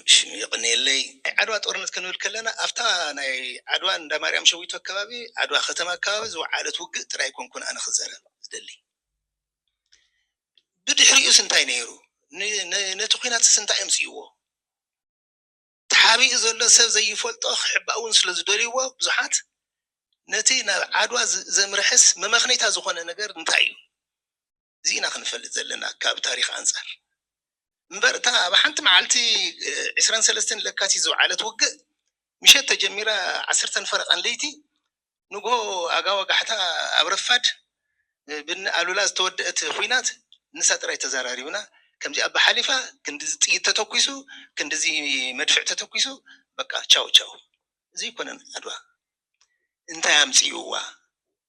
እሺ፣ የቐንየለይ። ናይ ዓድዋ ጦርነት ክንብል ከለና ኣብታ ናይ ዓድዋ እንዳ ማርያም ሸዊቶ ኣከባቢ፣ ዓድዋ ከተማ ኣከባቢ ዝወዓለት ውግእ ጥራይ ኣይኮንኩን ኣነ ክዛረብ ዝደሊ። ብድሕሪኡስ እንታይ ነይሩ? ን- ን- ነቲ ኲናትስ እንታይ ኣምፅእዎ? ተሓቢኡ ዘሎ ሰብ ዘይፈልጦ ክሕባእ እውን ስለ ዝደልይዎ ብዙሓት፣ ነቲ ናብ ዓድዋ ዝ- ዘምርሕስ መመኽነይታ ዝኾነ ነገር እንታይ እዩ? እዚ ኢና ክንፈልጥ ዘለና ካብ ታሪኽ ኣንጻር። እምበር እታ ኣብ ሓንቲ መዓልቲ ዒስራን ሰለስተን ለካቲት ዝወዓለት ውግእ ምሸት ተጀሚራ ዓሰርተን ፈረቓን ለይቲ ንግሆ ኣጋ ወጋሕታ ኣብ ረፋድ ብኒ ኣሉላ ዝተወደአት ኹናት ንሳ ጥራይ ተዘራሪብና። ከምዚ ኣባ ሓሊፋ ክንድዚ ጥይት ተተኩሱ፣ ክንድዚ መድፍዕ ተተኩሱ፣ በቃ ቻው ቻው። እዚ ኣይኮነን ዓድዋ። እንታይ ኣምፅእዋ?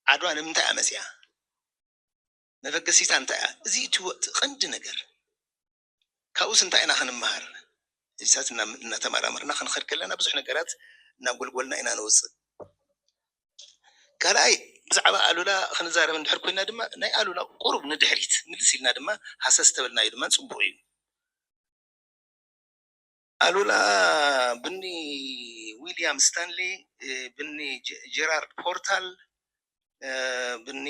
ዓድዋ ንምንታይ ኣመፅያ? መበገሲታ እንታይ እያ? እዚ እቲ ወ- እቲ ቀንዲ ነገር። ካብኡስ እንታይ ኢና ክንመሃር? እዚታት እና- እናተመራመርና ክንኸድ ከለና ብዙሕ ነገራት እናጎልጎልና ኢና ንወፅእ። ካልኣይ ብዛዕባ ኣሉላ ክንዛረብ እንድሕር ኮይና ድማ ናይ ኣሉላ ቁሩብ ንድሕሪት ምልስ ኢልና ድማ ሃሰስ ተበልናዮ ድማ ፅቡቕ እዩ። ኣሉላ ብኒ ዊልያም ስታንሊ፣ ብኒ ጀራርድ ፖርታል፣ ብኒ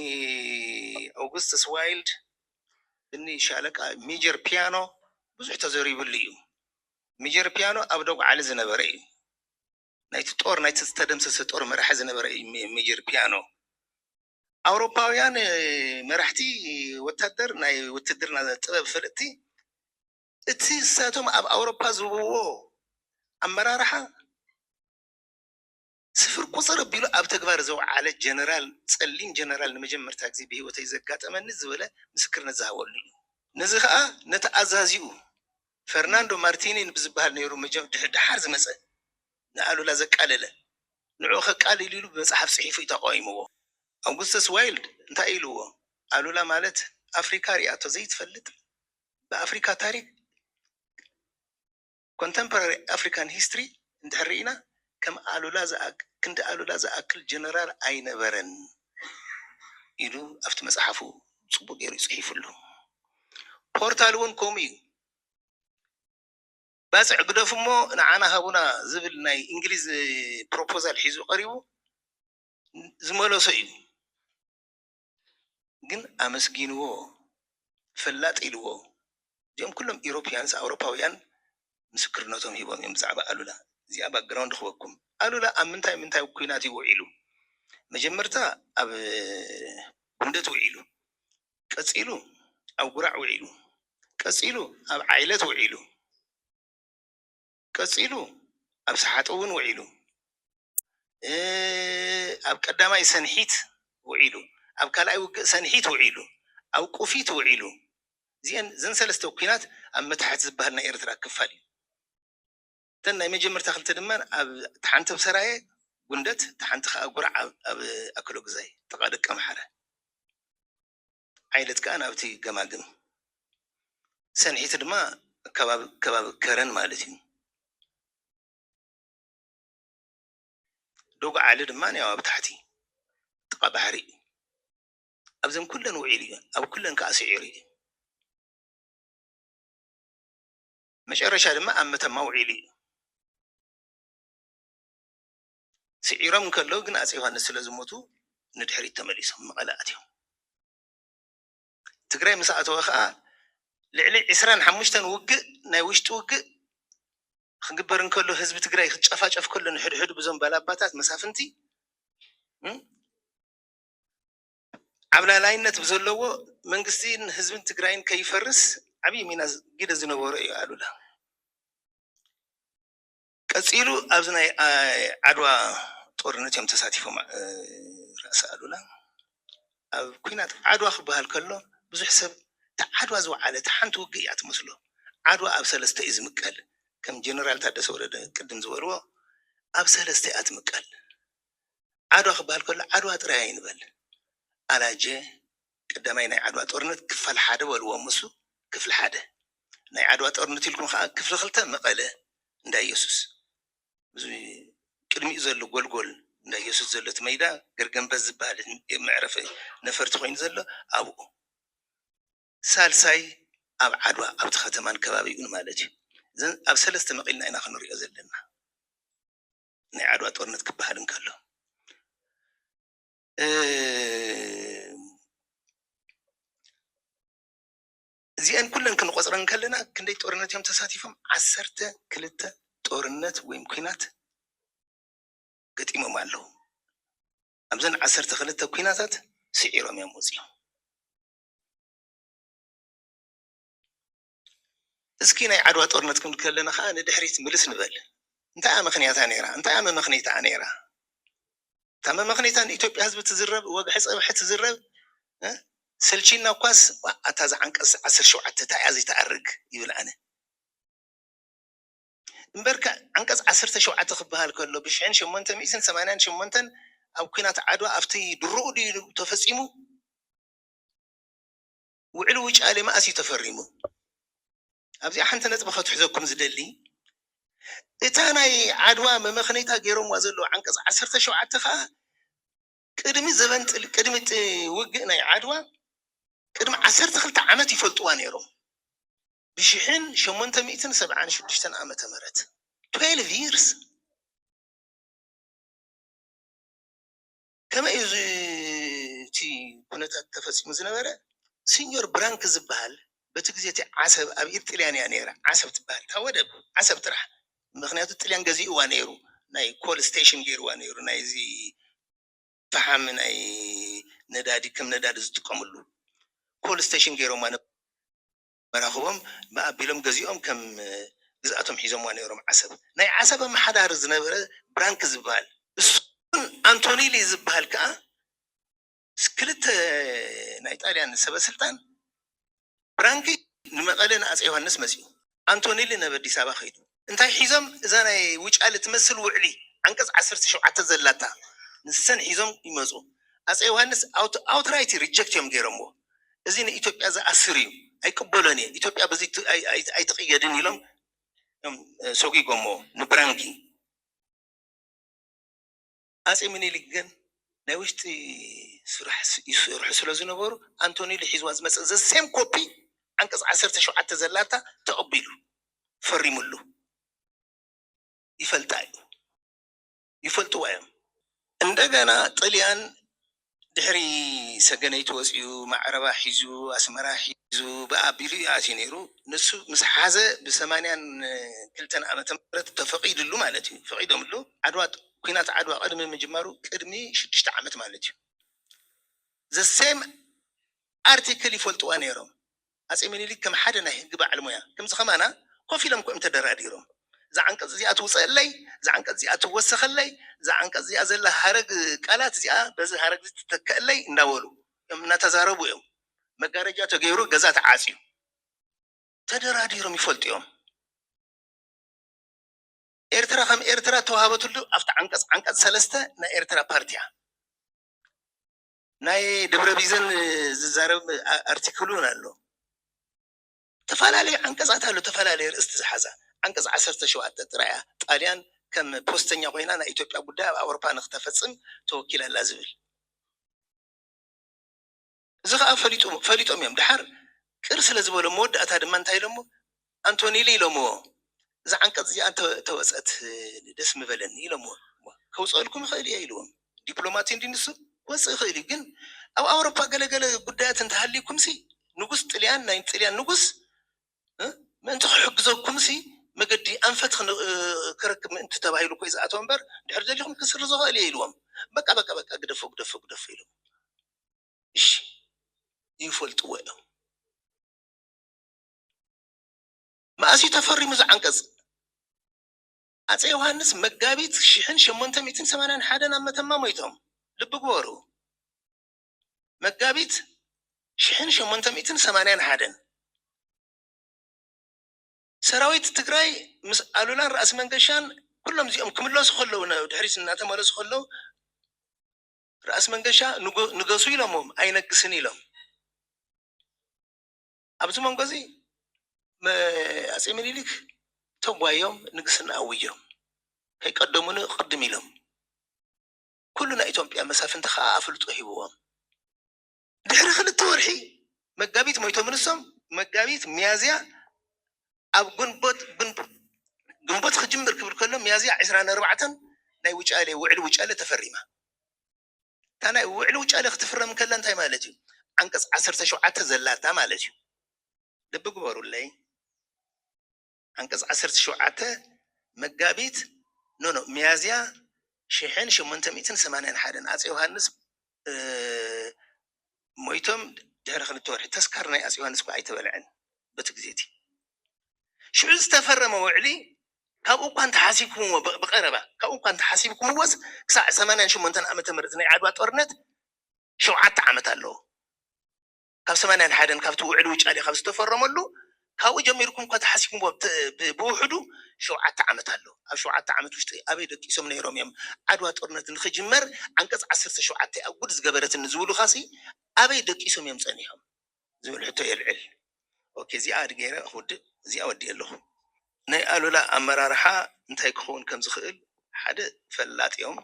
ኣውጉስተስ ዋይልድ፣ ብኒ ሻለቃ ሜጀር ፒያኖ ብዙሕ ተዘሪብሉ እዩ። ሜጀር ፒያኖ ኣብ ደጉዓሊ ዝነበረ እዩ። ናይቲ ጦር ናይቲ ዝተደምሰሰ ጦር መራሒ ዝነበረ እዩ ሜጀር ፒያኖ። ኣውሮፓውያን መራሕቲ ወታደር ናይ ውትድርና ጥበብ ፈለጥቲ እቲ እሳቶም ኣብ ኣውሮፓ ዝህብዎ ኣመራርሓ ስፍር ቁፅር ኣቢሉ ኣብ ተግባር ዘውዓለ ጀነራል፣ ፀሊም ጀነራል ንመጀመርታ ግዜ ብህይወተይ ዘጋጠመኒ ዝበለ ምስክርነት ዝሃበሉ እዩ። ነዚ ከዓ ነቲ ኣዛዚኡ ፈርናንዶ ማርቲኒ ብዝበሃል ነይሩ መጀ- ድሕ- ደሓር ዝመፀ ንኣሉላ ዘቃለለ ንዕኡ ከቃልል ኢሉ ብመፅሓፍ ፅሒፉ እዩ ተቃዊምዎ። ኣውጉስተስ ዋይልድ እንታይ ኢልዎ? ኣሉላ ማለት ኣፍሪካ ሪኣቶ ዘይትፈልጥ ብኣፍሪካ ታሪክ ኮንተምፖራሪ ኣፍሪካን ሂስትሪ እንድሕር ርኢና ከም ኣሉላ ዝኣክ- ክንዲ ኣሉላ ዝኣክል ጀነራል ኣይነበረን ኢሉ ኣብቲ መፅሓፉ ፅቡቅ ገይሩ ይፅሒፍሉ። ፖርታል እውን ከምኡ እዩ። ባፅዕ ግደፉ እሞ ንዓና ሃቡና ዝብል ናይ እንግሊዝ ፕሮፖዛል ሒዙ ቀሪቡ ዝመለሶ እዩ። ግን ኣመስጊንዎ፣ ፈላጥ ኢልዎ። እዚኦም ኩሎም ኢሮፒያንስ ኣውሮፓውያን ምስክርነቶም ሂቦም እዮም ብዛዕባ ኣሉላ። እዚኣ ባክግራውንድ ክበኩም። ኣሉላ ኣብ ምንታይ ምንታይ ኩናት እዩ ውዒሉ? መጀመርታ ኣብ ጉንደት ውዒሉ፣ ቀፂሉ ኣብ ጉራዕ ውዒሉ፣ ቀፂሉ ኣብ ዓይለት ውዒሉ፣ ቀፂሉ ኣብ ሰሓጠ እውን ውዒሉ፣ ኣብ ቀዳማይ ሰንሒት ውዒሉ፣ ኣብ ካልኣይ ውግእ ሰንሒት ውዒሉ፣ ኣብ ቁፊት ውዒሉ። እዚአን ዘን ሰለስተ ኩናት ኣብ መታሕት ዝበሃል ናይ ኤርትራ ክፋል እዩ። እተን ናይ መጀመርታ ክልተ ድማ ኣብ ተሓንቲ ኣብ ሰራየ ጉንደት፣ ተሓንቲ ከዓ ጉራዕ ኣብ ኣክሎ ግዛይ ጥቓ ደቀ ምሓረ። ዓይለት ከዓ ናብቲ ገማግም፣ ሰንሒት ድማ ከባቢ ከባቢ ከረን ማለት እዩ። ዶግ ዓሊ ድማ ያው ኣብ ታሕቲ ጥቓ ባሕሪ እዩ። ኣብዘን ኩለን ውዒሉ እዩ፣ ኣብ ኩለን ከዓ ስዒሩ እዩ። መጨረሻ ድማ ኣብ መተማ ውዒሉ እዩ። ስዒሮም እንከለዉ ግን ኣፀ ዮሃንስ ስለ ዝሞቱ ንድሕሪት ተመሊሶም መቐለ ኣትዮም። ትግራይ ምስ ኣተወ ከዓ ልዕሊ ዕስራን ሓሙሽተን ውግእ ናይ ውሽጢ ውግእ ክግበር እንከሎ ህዝቢ ትግራይ ክጨፋጨፍ ከሎ ንሕድሕዱ ብዞም ባላባታት መሳፍንቲ ዓብላላይነት ብዘለዎ መንግስትን ህዝብን ትግራይን ከይፈርስ ዓብዪ ሚና ግደ ዝነበሮ እዩ ኣሉላ። ቀፂሉ ኣብዚ ናይ ዓድዋ ጦርነት እዮም ተሳቲፎም። ራእሲ ኣሉላ ኣብ ኩናት ዓድዋ ክበሃል ከሎ ብዙሕ ሰብ እታ ዓድዋ ዝወዓለት ሓንቲ ውግእ እያ ትመስሎ። ዓድዋ ኣብ ሰለስተ እዩ ዝምቀል። ከም ጀነራል ታደሰ ወረደ ቅድም ዝበልዎ ኣብ ሰለስተ እያ ትምቀል። ዓድዋ ክበሃል ከሎ ዓድዋ ጥራይ ኣይንበል። ኣላጀ ቀዳማይ ናይ ዓድዋ ጦርነት ክፋል ሓደ በልዎ፣ ምሱ ክፍሊ ሓደ ናይ ዓድዋ ጦርነት ኢልኩም ከዓ ክፍሊ ክልተ መቐለ እንዳ ኢየሱስ፣ እዚ ቅድሚኡ ዘሎ ጎልጎል እንዳ ኢየሱስ ዘሎ እቲ መይዳ ገርገንበዝ ዝበሃል መዕረፊ ነፈርቲ ኮይኑ ዘሎ ኣብኡ። ሳልሳይ ኣብ ዓድዋ ኣብቲ ከተማን ከባቢኡን ማለት እዩ። እዘን ኣብ ሰለስተ መቒልና ኢና ክንሪኦ ዘለና። ናይ ዓድዋ ጦርነት ክበሃል እንከሎ፣ እ፣ እዚአን ኩለን ክንቆጽረን ከለና ክንደይ ጦርነት እዮም ተሳቲፎም? ዓሰርተ ክልተ ጦርነት ወይም ኲናት ገጢሞም ኣለዉ። ኣብዘን ዓሰርተ ክልተ ኲናታት ስዒሮም እዮም ወጺኦም። እስኪ ናይ ዓድዋ ጦርነት ክንብል ከለና ኸዓ ንድሕሪት ምልስ ንበል። እንታይ እያ ምኽንያታ ነይራ? እንታይ እያ መመኽነይታኣ ነይራ? እታ መመኽነይታ ንኢትዮጵያ ህዝቢ ትዝረብ፣ ወግሐ ጸብሐ ትዝረብ፣ እ? ሰልቺና እኳስ፣ "ዋ፣ ኣታ እዛ ዓንቀጽ ዓሰርተ ሸውዓተ እንታይ እያ ዘይትኣርግ?" ይብል ኣነ። እምበርከ ዓንቀጽ ዓሰርተ ሸውዓተ ክበሃል ከሎ፣ ብሽሕን ሸሞንተ ሚእትን ሰማንያን ሸሞንተን ኣብ ኲናት ዓድዋ ኣብቲ ድሮኡ ድዩ ተፈጺሙ? ውዕል ውጫሌ መኣስ እዩ ተፈሪሙ? ኣብዚኣ ሓንቲ ነጥቢ ከትሕዘኩም ዝደሊ፣ እታ ናይ ዓድዋ መመኽነይታ ገይሮምዋ ዘለዉ ዓንቀጽ ዓሰርተ ሸውዓተ ኸኣ ቅድሚ ዘበን ጥል-፣ ቅድሚ ጥ-፣ ውግእ ናይ ዓድዋ ቅድሚ ዓሰርተ ክልተ ዓመት ይፈልጥዋ ነይሮም። ብሽሕን ሸሞንተ ሚእትን ሰብዓን ሽዱሽተን ዓመተ ምህረት፣ ትዌልቭ ይርስ። ከመይ እዩ እዚ፣ እቲ ኩነታት ተፈጺሙ ዝነበረ? ሲኞር ብራንክ ዝበሃል፣ በቲ ግዜ እቲ ዓሰብ ኣብ ኢድ ጥልያን እያ ነይራ። ዓሰብ ትበሃል፣ እታ ወደብ ዓሰብ ጥራሕ። ምኽንያቱ ጥልያን ገዚእዋ ነይሩ፣ ናይ ኮል ስቴሽን ገይርዋ ነይሩ፣ ናይዚ ፈሓም ናይ ነዳዲ፣ ከም ነዳዲ ዝጥቀምሉ ኮል ስቴሽን ገይሮማ ነ-፣ መራኽቦም ብኣቢሎም ገዚኦም ከም ግዝኣቶም ሒዞምዋ ነይሮም ዓሰብ። ናይ ዓሰብ ኣመሓዳሪ ዝነበረ ብራንክ ዝበሃል፣ እሱን ኣንቶኒሊ ዝበሃል ከኣ፣ ምስ ክልተ ናይ ጣልያን ሰበ ስልጣን፣ ብራንኪ ንመቐለ ንኣፀ ዮሃንስ መፂኡ፣ ኣንቶኒሊ ናብ ኣዲስ ኣበባ ከይዱ። እንታይ ሒዞም? እዛ ናይ ውጫሌ ትመስል ውዕሊ፣ ዓንቀጽ ዓሰርተ ሸውዓተ ዘላታ፣ ንሰን ሒዞም ይመፁ። ኣፀ ዮሃንስ ኣውት-፣ ኣውትራይት ሪጀክት እዮም ገይሮምዎ። "እዚ ንኢትዮጵያ ዝኣስር እዩ፣ ኣይቅበሎን እየ፣ ኢትዮጵያ በዚ ት-፣ ኣይ-፣ ኣይ-፣ ኣይትቕየድን" ኢሎም እዮም፣ እ፣ ሰጒጎምዎ ንብራንኪ። ኣጼ ምኒልክ ግን ናይ ውሽጢ ስራሕ ስ-፣ ይሰርሑ ስለ ዝነበሩ፣ ኣንቶኒሊ ሒዝዋ ዝመጸ ዘ ሴም ኮፒ፣ ዓንቀጽ ዓሰርተ ሸውዓተ ዘላታ፣ ተቐቢሉ ፈሪሙሉ። ይፈልጣ እዩ፣ ይፈልጥዋ እዮም። እንደገና ጥልያን ድሕሪ ሰገነይቲ ወጺኡ፣ ማዕረባ ሒዙ፣ ኣስመራ ሒዙ፣ ብኣቢሉ እዩ ኣትዩ ነይሩ። ንሱ ምስ ሓዘ፣ ብሰማንያን ክልተን ዓመተ ምህረት ተፈቒድሉ ማለት እዩ። ፈቒዶምሉ። ዓድዋ፣ ኲናት ዓድዋ ቅድሚ ምጅማሩ፣ ቅድሚ ሽዱሽተ ዓመት ማለት እዩ። ዘ ሴም ኣርቲክል ይፈልጥዋ ነይሮም። ኣጼ ምኒልክ ከም ሓደ ናይ ህጊ በዓል ሞያ፣ ከምዚ ከማና ኮፍ ኢሎም እኮ እዮም ተደራዲሮም። "እዛ ዓንቀጽ እዚኣ ትውጸአለይ፣ እዛ ዓንቀጽ እዚኣ ትወሰኸለይ፣ እዛ ዓንቀጽ እዚኣ ዘላ ሃረግ ቃላት እዚኣ በዚ ሃረግ እዚ ትተከአለይ" እንዳበሉ እዮም፣ እናተዛረቡ እዮም። መጋረጃ ተገይሩ፣ ገዛ ተዓጽዩ። ተደራዲሮም ይፈልጡ እዮም። ኤርትራ ከም ኤርትራ ተዋሃበትሉ ኣብቲ ዓንቀጽ፣ ዓንቀጽ ሰለስተ ናይ ኤርትራ ፓርቲያ። ናይ ደብረ ቢዘን ዝዛረብ ኣ-፣ ኣርቲክል እውን ኣሎ። ተፈላለዩ ዓንቀጻት ኣሎ፣ ተፈላለየ ርእስቲ ዝሓዛ። ዓንቀጽ ዓሰርተ ሸውዓተ ጥራይ እያ፣ ጣልያን ከም ፖስተኛ ኮይና ናይ ኢትዮጵያ ጉዳይ ኣብ ኣውሮፓ ንክተፈጽም ተወኪላ ኣላ ዝብል። እዚ ኸኣ ፈሊጡ-፣ ፈሊጦም እዮም። ደሓር ቅር ስለ ዝበሎ መወዳእታ ድማ እንታይ ኢሎሞ? ኣንቶኒሊ ኢሎምዎ፣ "እዛ ዓንቀጽ እዚኣ እንተ-፣ ተወጸት ደስ ምበለኒ" ኢሎምዎ። "ከውጸልኩም ይኽእል እየ" ኢልዎም። ዲፕሎማት እንዲ ንሱ ክወጽእ ይኽእል እዩ። ግን ኣብ ኣውሮፓ ገለገለ ጉዳያት እንተሃልዩኩምሲ፣ ንጉስ ጥልያን፣ ናይ ጥልያን ንጉስ፣ እ፣ ምእንቲ ክሕግዘኩምሲ፣ መገዲ ኣንፈት ክን-፣ እ፣ ክረክብ ምእንቲ ተባሂሉ እኮ እዩ ዝኣተወ እምበር፣ ድሕር ደሊኹም ክስርዞ ይኽእል እየ ኢልዎም። "በቃ፣ በቃ፣ በቃ፣ ግደፎ፣ ግደፎ፣ ግደፎ" ኢሎም። እሺ፣ ይፈልጥዎ እዮም። መኣስ እዩ ተፈሪሙ እዚ ዓንቀጽ? ኣጼ ዮሃንስ መጋቢት ሽሕን ሸሞንተ ሚእትን ሰማንያን ሓደን ኣብ መተማ ሞይቶም። ልቢ ግበሩ። መጋቢት ሽሕን ሸሞንተ ሚእትን ሰማንያን ሓደን። ሰራዊት ትግራይ ምስ ኣሉላን ራእሲ መንገሻን ኩሎም እዚኦም ክምለሱ ከለዉ፣ ነ-፣ ድሕሪት እናተመለሱ ከለዉ፣ ራእሲ መንገሻ ንጎ-፣ ንገሱ ኢሎሞም፣ ኣይነግስን ኢሎም። ኣብዚ መንጎ እዚ መ-፣ ኣጼ ምኒልክ ተጓዮም ንግስና ኣውዮም፣ "ከይቀደሙኒ ቅድም" ኢሎም። ኩሉ ናይ ኢትዮጵያ መሳፍንቲ ከዓ ኣፍልጦ ሂብዎም። ድሕሪ ክልተ ወርሒ መጋቢት ሞይቶም ንሶም፣ መጋቢት፣ ሚያዝያ፣ ኣብ ግንቦት ግንቦት ግንቦት ክጅምር ክብል ከሎ ሚያዝያ ዕስራን ኣርባዕተን ናይ ውጫሌ ውዕል ውጫሌ ተፈሪማ። እታ ናይ ውዕል ውጫሌ ክትፍረም ከላ እንታይ ማለት እዩ? ዓንቀፅ ዓሰርተ ሸውዓተ ዘላታ ማለት እዩ። ልቢ ግበሩለይ። ዓንቀፅ ዓሰርተ ሸውዓተ መጋቢት ኖ ኖ ሚያዝያ ሽሕን ሸሞንተ ሚእትን ሰማንያን ሓደን ኣፀ ዮሃንስ እ፣ ሞይቶም ድሕሪ ክልተ ወርሒ ተስካር ናይ ኣጽ ዮሃንስ እኳ ኣይተበልዐን። በቲ ግዜ እቲ ሽዑ ዝተፈረመ ውዕሊ ካብኡ እኳ እንተሓሲብኩምዎ ብ- ብቐረባ ካብኡ እኳ እንተሓሲብኩምዎስ ክሳዕ ሰማንያን ሸሞንተን ዓመተ ምህረት ናይ ዓድዋ ጦርነት ሸውዓተ ዓመት ኣለዎ። ካብ ሰማንያን ሓደን ካብቲ ውዕሊ ውጫሌ ካብ ዝተፈረመሉ ካብኡ ጀሚርኩም እኳ ተሓሲብኩምዎ ብተ- ብ- ብውሕዱ ሸውዓተ ዓመት ኣሎ። ኣብ ሸውዓተ ዓመት ውሽጢ ኣበይ ደቂሶም ነይሮም እዮም? ዓድዋ ጦርነት ንክጅመር ዓንቀፅ ዓሰርተ ሸውዓተ ኣብ ጉድ ዝገበረትኒ ዝብሉ ካሲ ኣበይ ደቂሶም እዮም ፀኒሖም ዝብል ሕቶ የልዕል። ኦኬ፣ እዚኣ ገይረ ክውድእ፣ እዚኣ ወዲእ ኣለኹ። ናይ ኣሉላ ኣመራርሓ እንታይ ክኸውን ከም ዝኽእል ሓደ ፈላጥ እዮም።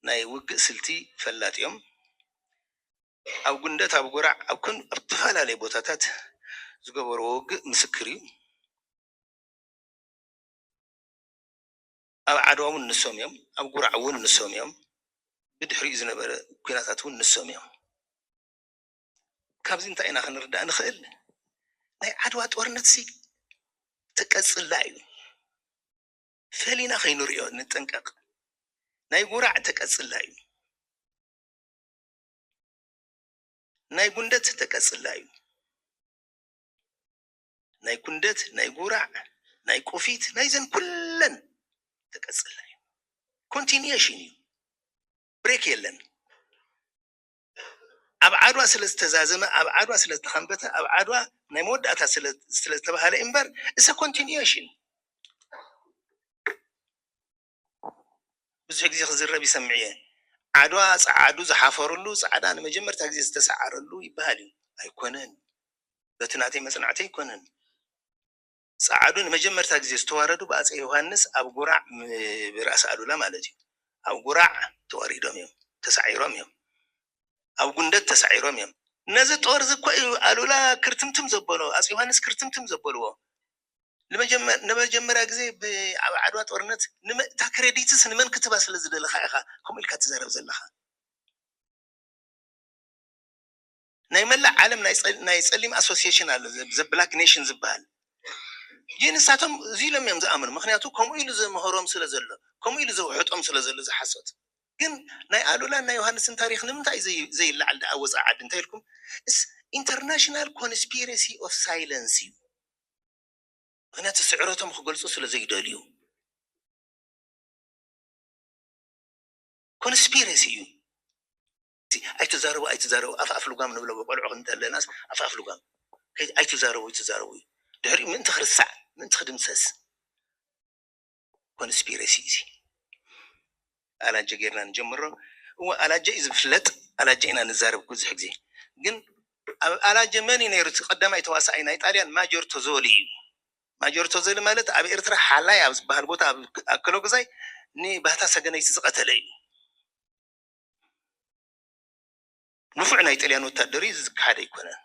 ናይ ውግእ ስልቲ ፈላጥ እዮም። ኣብ ጉንደት፣ ኣብ ጉራዕ፣ ኣብ ኩን ኣብ ዝተፈላለዩ ቦታታት ዝገበርዎ ውግእ ምስክር እዩ። ኣብ ዓድዋ እውን ንሶም እዮም፣ ኣብ ጉራዕ እውን ንሶም እዮም። ብድሕሪኡ ዝነበረ ኩናታት እውን ንሶም እዮም። ካብዚ እንታይ ኢና ክንርዳእ ንኽእል? ናይ ዓድዋ ጦርነት ሲ ተቀጽላ እዩ። ፈሊና ከይንሪኦ ንጠንቀቕ። ናይ ጉራዕ ተቀጽላ እዩ። ናይ ጉንደት ተቀጽላ እዩ። ናይ ጉንደት፣ ናይ ጉራዕ፣ ናይ ቁፊት፣ ናይዘን ኩለን ተቀጽላ እዩ። ኮንቲኒየሽን እዩ። ብሬክ የለን። ኣብ ዓድዋ ስለ ዝተዛዘመ፣ ኣብ ዓድዋ ስለ ዝተኸንበተ፣ ኣብ ዓድዋ ናይ መወዳእታ ስለ ዝተባሃለ እምበር እሰ ኮንቲኒየሽን። ብዙሕ ግዜ ክዝረብ ይሰምዕ እየ። ዓድዋ ጸዓዱ ዝሓፈርሉ፣ ጻዕዳ ንመጀመርታ ግዜ ዝተሰዓረሉ ይበሃል እዩ። ኣይኮነን። በቲ ናተይ መጽናዕቲ ኣይኮነን። ጸዓዱ ንመጀመርታ ግዜ ዝተዋረዱ ብኣጼ ዮሃንስ ኣብ ጉራዕ ብራእሲ ኣሉላ ማለት እዩ። ኣብ ጉራዕ ተዋሪዶም እዮም፣ ተሳዒሮም እዮም። ኣብ ጉንደት ተሳዒሮም እዮም። ነዚ ጦር እዚ እኮ እዩ ኣሉላ ክርትምትም ዘበሎ፣ ኣጼ ዮሃንስ ክርትምትም ዘበልዎ። ንመጀመርያ ግዜ ኣብ ዓድዋ ጦርነት እታ ክሬዲትስ ንመን ክትባ ስለ ዝደለኻ ኢኻ ከምኡ ኢልካ ትዛረብ ዘለኻ? ናይ መላእ ዓለም ናይ ጸሊም ኣሶሲሽን ኣሎ፣ ዘ ብላክ ኔሽን ዝበሃል። ግን ንሳቶም እዚ ኢሎም እዮም ዝኣምኑ፣ ምክንያቱ ከምኡ ኢሉ ዘምሀሮም ስለ ዘሎ፣ ከምኡ ኢሉ ዘውሕጦም ስለ ዘሎ ዝሓሶት። ግን ናይ ኣሉላን ናይ ዮሃንስን ታሪክ ንምንታይ ዘይለዓል ደኣ ወፃኢ ዓዲ እንታይ ኢልኩም? ኢንተርናሽናል ኮንስፒረሲ ኦፍ ሳይለንስ እዩ። ምክንያቱ ስዕረቶም ክገልፁ ስለ ዘይደልዩ። ኮንስፒረሲ እዩ። ኣይትዛረቡ ኣይትዛረቡ፣ ኣፍ ኣፍ ልጓም ንብሎ ቆልዑ ክንተለናስ ኣፍ ኣፍ ልጓም ኣይትዛረቡ ኣይትዛረቡ እዩ። ድሕሪኡ ምእንቲ ክርስዕ ምእንቲ ክድምሰስ ኮንስፒረሲ እዩ። ኣላጀ ጌርና ንጀምሮ። እወ ኣላጀ እዩ ዝፍለጥ፣ ኣላጀ ኢና ንዛረብ ብዙሕ ግዜ። ግን ኣብ ኣላጀ መን እዩ ነይሩ? እቲ ቀዳማይ ተዋሳኣይ ናይ ጣልያን ማጆር ቶዞሊ እዩ። ማጆር ቶዞሊ ማለት ኣብ ኤርትራ ሓላይ ኣብ ዝበሃል ቦታ ኣብ ኣከለጉዛይ ንባህታ ሰገነይቲ ዝቐተለ እዩ። ንፉዕ ናይ ጥልያን ወታደር እዩ፣ ዝከሓድ ኣይኮነን።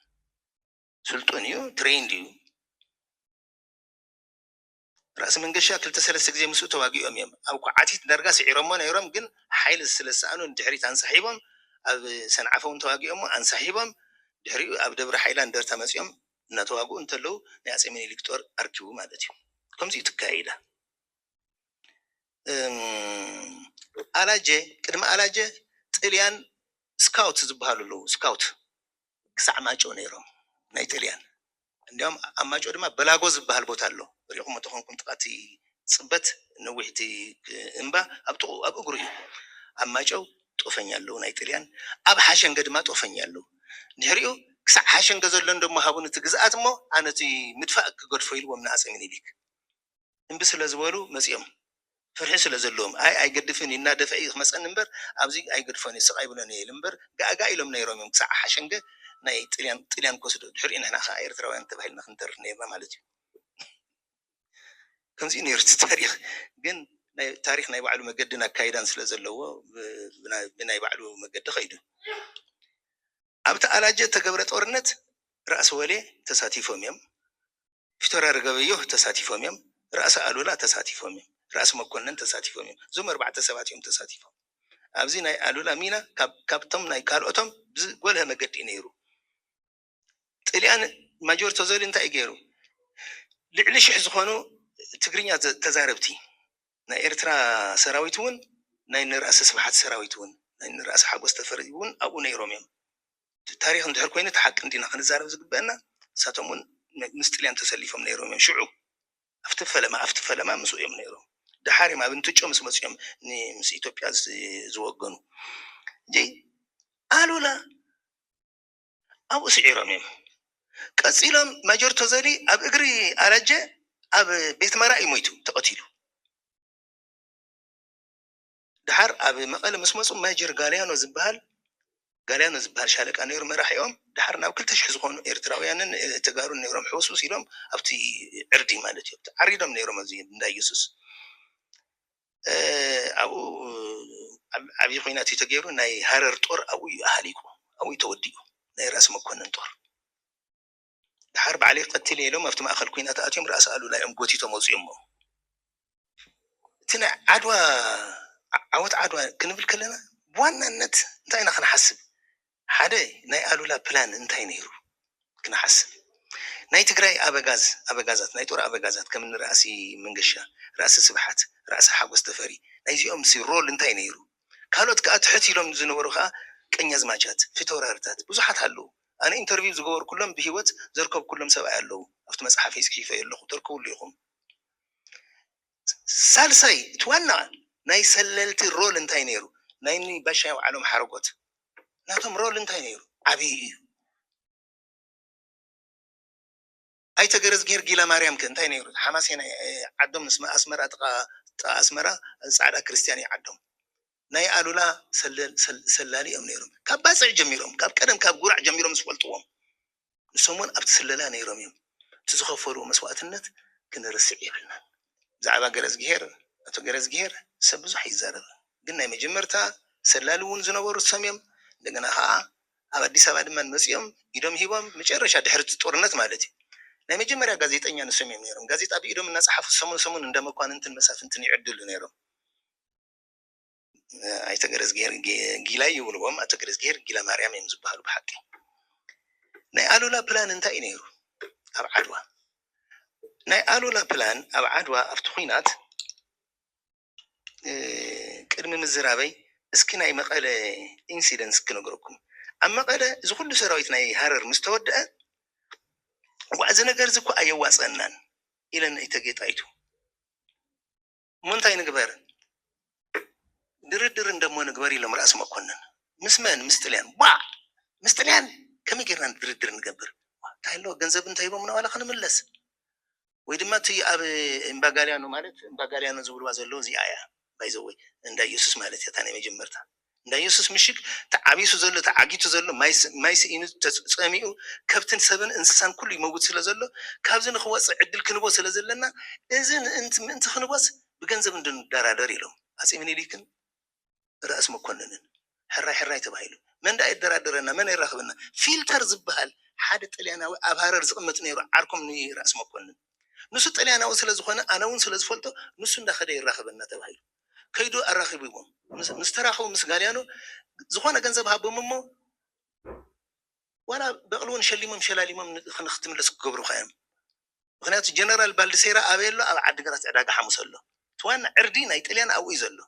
ስልጡን እዩ፣ ትሬይንድ እዩ። ራእሲ መንገሻ ክልተ ሰለስተ ግዜ ምስኡ ተዋጊኦም እዮም። ኣብ ኳዓቲት ዳርጋ ስዒሮሞ ነይሮም፣ ግን ሓይሊ ስለ ዝሰኣኑ ንድሕሪት ኣንሳሒቦም ኣብ ሰንዓፈ እውን ተዋጊኦሞ ኣንሳሒቦም፣ ድሕሪኡ ኣብ ደብረ ሓይላ እንደርታ መፂኦም እናተዋግኡ እንተለዉ ናይ ኣጼ ምኒልክ ጦር ኣርኪቡ ማለት እዩ። ከምዚ እዩ ትካየዳ። ኣላጀ ቅድሚ ኣላጀ ጥልያን ስካውት ዝበሃሉ ኣለዉ። ስካውት ክሳዕ ማጮ ነይሮም ናይ ጥልያን። እንዲያውም ኣብ ማጮ ድማ በላጎ ዝበሃል ቦታ ኣሎ። ሪኹም ተኾንኩም ጥቃቲ ፅበት ነዊሕቲ እምባ ኣብ ጥቑ ኣብ እግሩ እዩ። ኣብ ማጨው ጦፈኛ ኣለዉ ናይ ጥልያን፣ ኣብ ሓሸንገ ድማ ጦፈኛ ኣለዉ። ድሕሪኡ ክሳዕ ሓሸንገ ዘሎ እንደሞ ሃቡን እቲ ግዝኣት እሞ ኣነ እቲ ምድፋእ ክገድፎ ኢልዎም ንኣፀ ምኒልክ እምቢ ስለ ዝበሉ መፂኦም። ፍርሒ ስለ ዘለዎም ኣይ ኣይገድፍን እናደፈ እዩ ክመፀኒ እምበር ኣብዚ ኣይገድፎን እዩ ስቕ ኣይብሎን እየ ኢሉ እምበር ጋእጋ ኢሎም ነይሮም እዮም። ክሳዕ ሓሸንገ ናይ ጥልያን ጥልያን ክወስዶ ድሕሪኡ ንሕና ከዓ ኤርትራውያን ተባሂልና ክንተርፍ ነይርና ማለት እዩ። ከምዚ ነይሩ እቲ ታሪክ። ግን ናይ ታሪክ ናይ ባዕሉ መገድን ኣካይዳን ስለ ዘለዎ ብናይ ባዕሉ መገዲ ከይዱ። ኣብቲ ኣላጀ እተገብረ ጦርነት ራእሲ ወሌ ተሳቲፎም እዮም። ፊተውራሪ ገበየሁ ተሳቲፎም እዮም። ራእሲ ኣሉላ ተሳቲፎም እዮም። ራእሲ መኮነን ተሳቲፎም እዮም። እዞም ኣርባዕተ ሰባት እዮም ተሳቲፎም። ኣብዚ ናይ ኣሉላ ሚና ካብ- ካብቶም ናይ ካልኦቶም ብዝጎልሀ መገዲ እዩ ነይሩ። ጥልያን ማጆር ተዘሊ እንታይ እዩ ገይሩ? ልዕሊ ሽሕ ዝኾኑ ትግርኛ ዘ- ተዛረብቲ ናይ ኤርትራ ሰራዊት እውን ናይ ንራእሲ ስብሓት ሰራዊት እውን ናይ ንራእሲ ሓጎስ ተፈሪ እውን ኣብኡ ነይሮም እዮም። እቲ ታሪኽ እንድሕር ኮይኑ እቲ ሓቂ እንዲና ክንዛረብ ዝግበአና። ንሳቶም እውን ን- ምስ ጥልያን ተሰሊፎም ነይሮም እዮም። ሽዑ ኣብቲ ፈለማ ኣብቲ ፈለማ ምስኡ እዮም ነይሮም። ደሓር እዮም ኣብ እንትጮ ምስ መፅኦም ን- ምስ ኢትዮጵያ ዝ- ዝወገኑ። እንጂ ኣሉላ ኣብኡ ስዒሮም እዮም። ቀፂሎም ማጆር ተዘሊ ኣብ እግሪ ኣላጀ ኣብ ቤት መራ እዩ ሞይቱ ተቐቲሉ። ድሓር ኣብ መቐለ ምስ መፁ ማጀር ጋልያኖ ዝበሃል ጋልያኖ ዝበሃል ሻለቃ ነይሩ መራሒኦም። ድሓር ናብ ክልተ ሽሕ ዝኾኑ ኤርትራውያንን ተጋሩን ነይሮም ሕውስውስ ኢሎም ኣብቲ ዕርዲ ማለት እዩ ኣብቲ ዓሪዶም ነይሮም ኣብዚ እንዳ ኢየሱስ። ኣብኡ ዓብዪ ኩናት እዩ ተገይሩ። ናይ ሃረር ጦር ኣብኡ እዩ ኣሃሊቁ፣ ኣብኡ እዩ ተወዲኡ። ናይ ራእሲ መኮንን ጦር ድሓር ባዕለይ ቀትል ኢሎም ኣብቲ ማእኸል ኩናት ኣትዮም ራእሲ ኣሉላ እዮም ጎቲቶም ወፂኦሞ። እቲ ናይ ዓድዋ ዓወት ዓድዋ ክንብል ከለና ብዋናነት እንታይ ኢና ክንሓስብ? ሓደ ናይ ኣሉላ ፕላን እንታይ ነይሩ ክንሓስብ። ናይ ትግራይ ኣበጋዝ ኣበጋዛት ናይ ጦር ኣበጋዛት ከም ራእሲ መንገሻ፣ ራእሲ ስብሓት፣ ራእሲ ሓጎስ ተፈሪ ናይዚኦም ሲ ሮል እንታይ ነይሩ? ካልኦት ከዓ ትሕት ኢሎም ዝነበሩ ከዓ ቀኛዝማቻት፣ ፊተውራርታት ብዙሓት ኣለዉ። ኣነ ኢንተርቪው ዝገበርኩሎም ብሂወት ዘርከብኩሎም ሰብኣይ ኣለዉ። ኣብቲ መፅሓፈይ ፅሒፈ ኣለኹ፣ ተርከብሉ ኢኹም። ሳልሳይ እቲ ዋና ናይ ሰለልቲ ሮል እንታይ ነይሩ? ናይ እኒ ባሻይ ዓሎም ሓረጎት ናቶም ሮል እንታይ ነይሩ? ዓብዪ እዩ። ኣይተ ገረዝጊሄር ጊላ ማርያም ከ እንታይ ነይሩ? ሓማሴናይ ዓዶም ኣስመራ ጥቃ ኣስመራ ፃዕዳ ክርስትያን እዩ ዓዶም። ናይ ኣሉላ ሰላሊ እዮም ነይሮም። ካብ ባፅዕ ጀሚሮም፣ ካብ ቀደም ካብ ጉራዕ ጀሚሮም ዝፈልጥዎም ንሶም እውን ኣብቲ ስለላ ነይሮም እዮም። እቲ ዝኸፈልዎ መስዋእትነት ክንርስዕ የብልናን። ብዛዕባ ገረዝጊሄር ኣቶ ገረዝጊሄር ሰብ ብዙሕ ይዛረብ፣ ግን ናይ መጀመርታ ሰላሊ እውን ዝነበሩ እሶም እዮም። እንደገና ከዓ ኣብ ኣዲስ ኣበባ ድማ መፂኦም ኢዶም ሂቦም መጨረሻ ድሕሪ እቲ ጦርነት ማለት እዩ ናይ መጀመርያ ጋዜጠኛ ንሶም እዮም ነይሮም። ጋዜጣ ብኢዶም እናፀሓፉ ሰሙን ሰሙን እንደ መኳንንትን መሳፍንትን ይዕድሉ ነይሮም። ኣይተ ገረዝጊሄር ጊላይ ይብልዎም፣ ኣቶ ገረዝጊሄር ጊላ ማርያም እዮም ዝበሃሉ ብሓቂ። ናይ ኣሉላ ፕላን እንታይ እዩ ነይሩ ኣብ ዓድዋ? ናይ ኣሉላ ፕላን ኣብ ዓድዋ ኣብቲ ኩናት ቅድሚ ምዝራበይ እስኪ ናይ መቐለ ኢንሲደንስ ክነግረኩም። ኣብ መቐለ እዚ ኩሉ ሰራዊት ናይ ሃረር ምስ ተወደአ ዋእ እዚ ነገር እዚ እኮ ኣየዋፀናን ኢለን ኣይተ ጌጣይቱ እሞ እንታይ ንግበር? ድርድር እንደሞ ንግበር ኢሎም ራእሲ መኮንን። ምስ መን? ምስ ጥልያን። ዋ ምስ ጥልያን ከመይ ጌርና ድርድር ንገብር? እንታይ ኣለዎ ገንዘብ እንታይ ሂቦምና ዋላ ክንምለስ ወይ ድማ እቲ ኣብ እምባጋልያኖ ማለት እምባጋልያኖ ዝብልዋ ዘለዉ እዚኣ እያ ባይዘወይ እንዳ ኢየሱስ ማለት እያ እታ ናይ መጀመርታ እንዳ ኢየሱስ ምሽግ ተዓቢሱ ዘሎ ተዓጊቱ ዘሎ ማይ ስኢኑ ጸሚኡ ከብትን ሰብን እንስሳን ኩሉ ይመውት ስለ ዘሎ ካብዚ ንክወፅእ ዕድል ክንቦ ስለ ዘለና እዚ ምእንቲ ክንቦስ ብገንዘብ እንድንደራደር ኢሎም ኣፄ ምኒልክን ራእሲ መኮንንን ሕራይ ሕራይ ተባሂሉ መን ደኣ የደራድረና መን የራኽበና ፊልተር ዝበሃል ሓደ ጥልያናዊ ኣብ ሃረር ዝቕመጥ ነይሩ ዓርኮም ንራእሲ መኮንን ንሱ ጥልያናዊ ስለ ዝኾነ ኣነ እውን ስለ ዝፈልጦ ንሱ እንዳኸደ ይራኸበና ተባሂሉ ከይዱ ኣራኺብዎም ምስ ተራኸቡ ምስ ጋልያኖ ዝኾነ ገንዘብ ሃቦም እሞ ዋላ በቕሊ እውን ሸሊሞም ሸላሊሞም ንክትምለስ ክገብሩኻ እዮም ምክንያቱ ጀነራል ባልድሴራ ኣበይ ኣሎ ኣብ ዓዲግራት ዕዳጋ ሓሙስ ኣሎ እቲ ዋና ዕርዲ ናይ ጥልያን ኣብኡ እዩ ዘሎ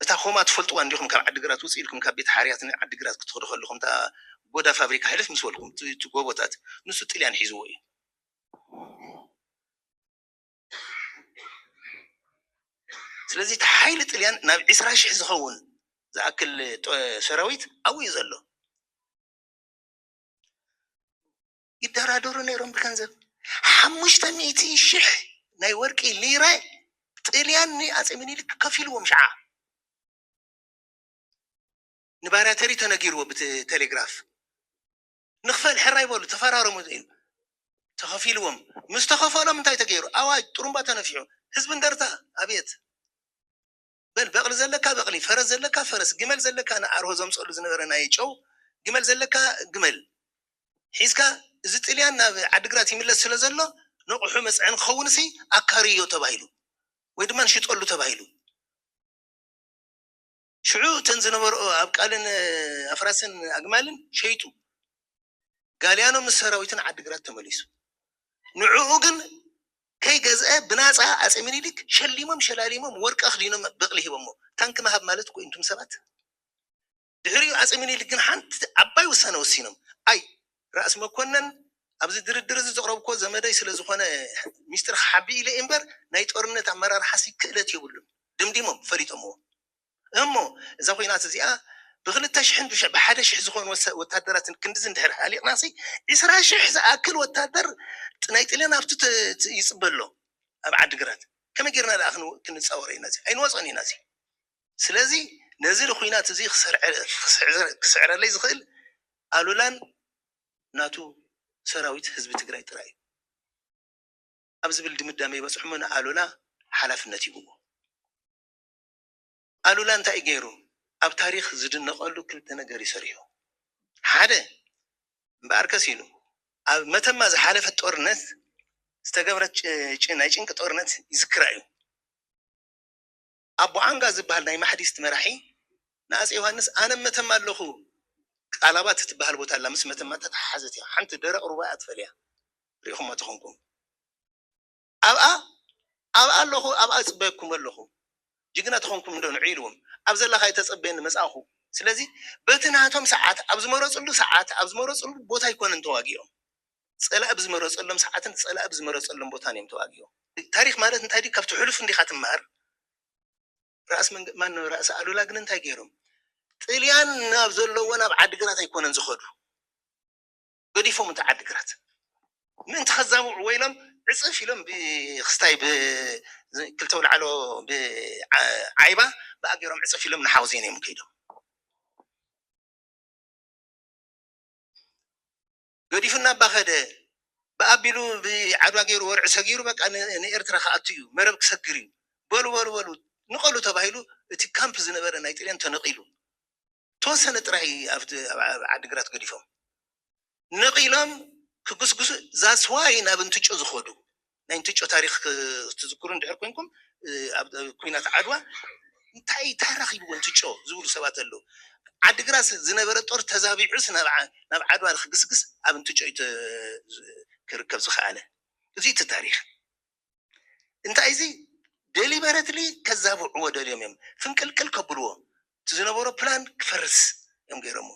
እታ ሆማ ትፈልጥዋ እንዲኹም ካብ ዓዲግራት ውፅእ ኢልኩም ካብ ቤት ሓርያት ንዓዲግራት ክትኸዱ ከለኹም እታ ጎዳ ፋብሪካ ሕልፍ ምስ በልኩም እቲ ጎቦታት ንሱ ጥልያን ሒዝዎ እዩ ስለዚ እቲ ሓይሊ ጥልያን ናብ ዕስራ ሽሕ ዝኸውን ዝኣክል ሰራዊት ኣብኡ እዩ ዘሎ ይደራደሩ ነይሮም ብገንዘብ ሓሙሽተ ሚእቲ ሽሕ ናይ ወርቂ ሊረ ጥልያን ንኣፀ ሚኒሊክ ከፊልዎም ሸዓ ንባርያተሪ ተነጊርዎ ብቴሌግራፍ ንኽፈል ሕራይ በሉ ተፈራረሙ ኢሉ ተኸፊልዎም ምስ ተኸፈሎም እንታይ ተገይሩ ኣዋጅ ጥሩምባ ተነፊሑ ህዝቢ እንደርታ ኣብየት በል በቕሊ ዘለካ በቕሊ ፈረስ ዘለካ ፈረስ ግመል ዘለካ ንኣርሆ ዘምፀሉ ዝነበረ ናይ ጨው ግመል ዘለካ ግመል ሒዝካ እዚ ጥልያን ናብ ዓድግራት ይምለስ ስለ ዘሎ፣ ነቑሑ መፅዐኒ ክኸውን ሲ ኣካርዮ ተባሂሉ፣ ወይ ድማ ንሽጠሉ ተባሂሉ። ሽዑ እተን ዝነበርኦ ኣብ ቃልን ኣፍራስን ኣግማልን ሸይጡ፣ ጋልያኖ ምስ ሰራዊትን ዓድግራት ተመሊሱ። ንዕኡ ግን ከይገዝአ ብናፃ ኣጼ ምኒልክ ሸሊሞም ሸላሊሞም ወርቂ ኣኽዲኖም በቕሊ ሂቦሞ። ታንኪ ምሃብ ማለት እኮ እንቱም ሰባት። ድሕሪኡ ኣጼ ምኒልክ ግን ሓንቲ ዓባይ ውሳነ ወሲኖም። ኣይ ራእሲ መኮነን ኣብዚ ድርድር እዚ ዘቕረብኮ ዘመደይ ስለ ዝኾነ ሚስጥር ክሓቢ ኢለ እየ እምበር ናይ ጦርነት ኣመራርሓሲ ክእለት የብሉን። ደምዲሞም ፈሊጦምዎ። እሞ እዛ ኹናት እዚኣ ብክልተ ሽሕን ብሸ- ብሓደ ሽሕ ዝኾኑ ወሰ- ወታደራትን ክንድዚ እንድሕር ሃሊቕናሲ ዒስራ ሽሕ ዝኣክል ወታደር ጥ- ናይ ጥልያን ኣብቲ ት- ት- ይፅበ ኣሎ ኣብ ዓድግራት። ከመይ ጌርና ደኣ ክን- ክንፃወሮ ኢና? እዚ ኣይንወፅኦን ኢና። እዚ ስለዚ ነዚ ንኹናት እዚ ክስዕረ- ክስዕረ- ክስዕረለይ ዝኽእል ኣሉላን ናቱ ሰራዊት ህዝቢ ትግራይ ጥራይ እዩ ኣብ ዝብል ድምዳሜ ይበፅሑ እሞ ንኣሉላ ሓላፍነት ይብዎ። ኣሉላ እንታይ እዩ ገይሩ? ኣብ ታሪኽ ዝድነቐሉ ክልተ ነገር እዩ ሰሪሑ። ሓደ እምበኣር ከሲኑ ኣብ መተማ ዝሓለፈት ጦርነት ዝተገብረት ጭ- ጭ- ናይ ጭንቂ ጦርነት ይዝክራ እዩ። ኣቦ ዓንጋ ዝበሃል ናይ ማሕዲስት መራሒ ንኣጼ ዮሃንስ ኣነ መተማ ኣለኹ፣ ቃላባት እትበሃል ቦታ ኣላ ምስ መተማ ተተሓሓዘት እያ። ሓንቲ ደረቕ ሩባ እያ ትፈልያ። ሪኢኹማ ተኾንኩም ኣብኣ ኣብኣ ኣለኹ ኣብኣ እፅበየኩም ኣለኹ ጅግና ተኾንኩም እንዶ ንዑ ኢልዎም ኣብ ዘለኻ የተፀበየኒ መፃእኹ ስለዚ በቲ ናቶም ሰዓት ኣብ ዝመረፅሉ ሰዓት ኣብ ዝመረፅሉ ቦታ ኣይኮነን ተዋጊኦም ፀላእ ብዝመረፀሎም ሰዓትን ፀላእ ብዝመረፀሎም ቦታን እዮም ተዋጊኦም ታሪኽ ማለት እንታይ ድዩ ካብቲ ሕሉፍ እንዲኻ ትመሃር ራእሲ መንገ- ማን ራእሲ ኣሉላ ግን እንታይ ገይሮም ጥልያን ናብ ዘለዎ ናብ ዓድግራት ኣይኮነን ዝኸዱ ገዲፎም እቲ ዓድግራት ምእንቲ ከዛብዑ ወይሎም ዕፅፍ ኢሎም ብክስታይ ክልተ ውልዓሎ ብዓይባ ብኣገሮም ዕፅፍ ኢሎም ንሓውዜን እዮም ከይዶም ገዲፉና ኣባ ከደ ብኣቢሉ ብዓድዋ ገይሩ ወርዒ ሰጊሩ በቃ ንኤርትራ ክኣቱ እዩ መረብ ክሰግር እዩ በሉ በሉ በሉ ንቐሉ ተባሂሉ እቲ ካምፕ ዝነበረ ናይ ጥልያን ተነቒሉ ተወሰነ ጥራይ ኣብቲ ኣብ ዓድግራት ገዲፎም ነቒሎም ክጉስጉሱ that's why ናብ እንትጮ ዝኸዱ ናይ እንትጮ ታሪኽ ትዝክሩ እንድሕር ኮንኩም ኣብ ኩናት ዓድዋ እንታይ እንታይ ረኺብዎ እንትጮ ዝብሉ ሰባት ኣለዉ ዓድግራት ዝነበረ ጦር ተዛቢዑስ ናብ ዓድዋ ክግስግስ ኣብ እንትጮ ክርከብ ዝኸኣለ እዚ እቲ ታሪኽ እንታይ እዚ deliberately ከዛብዕዎ ደልዮም እዮም ፍንቅልቅል ከብልዎ እቲ ዝነበሮ ፕላን ክፈርስ እዮም ገይሮሞ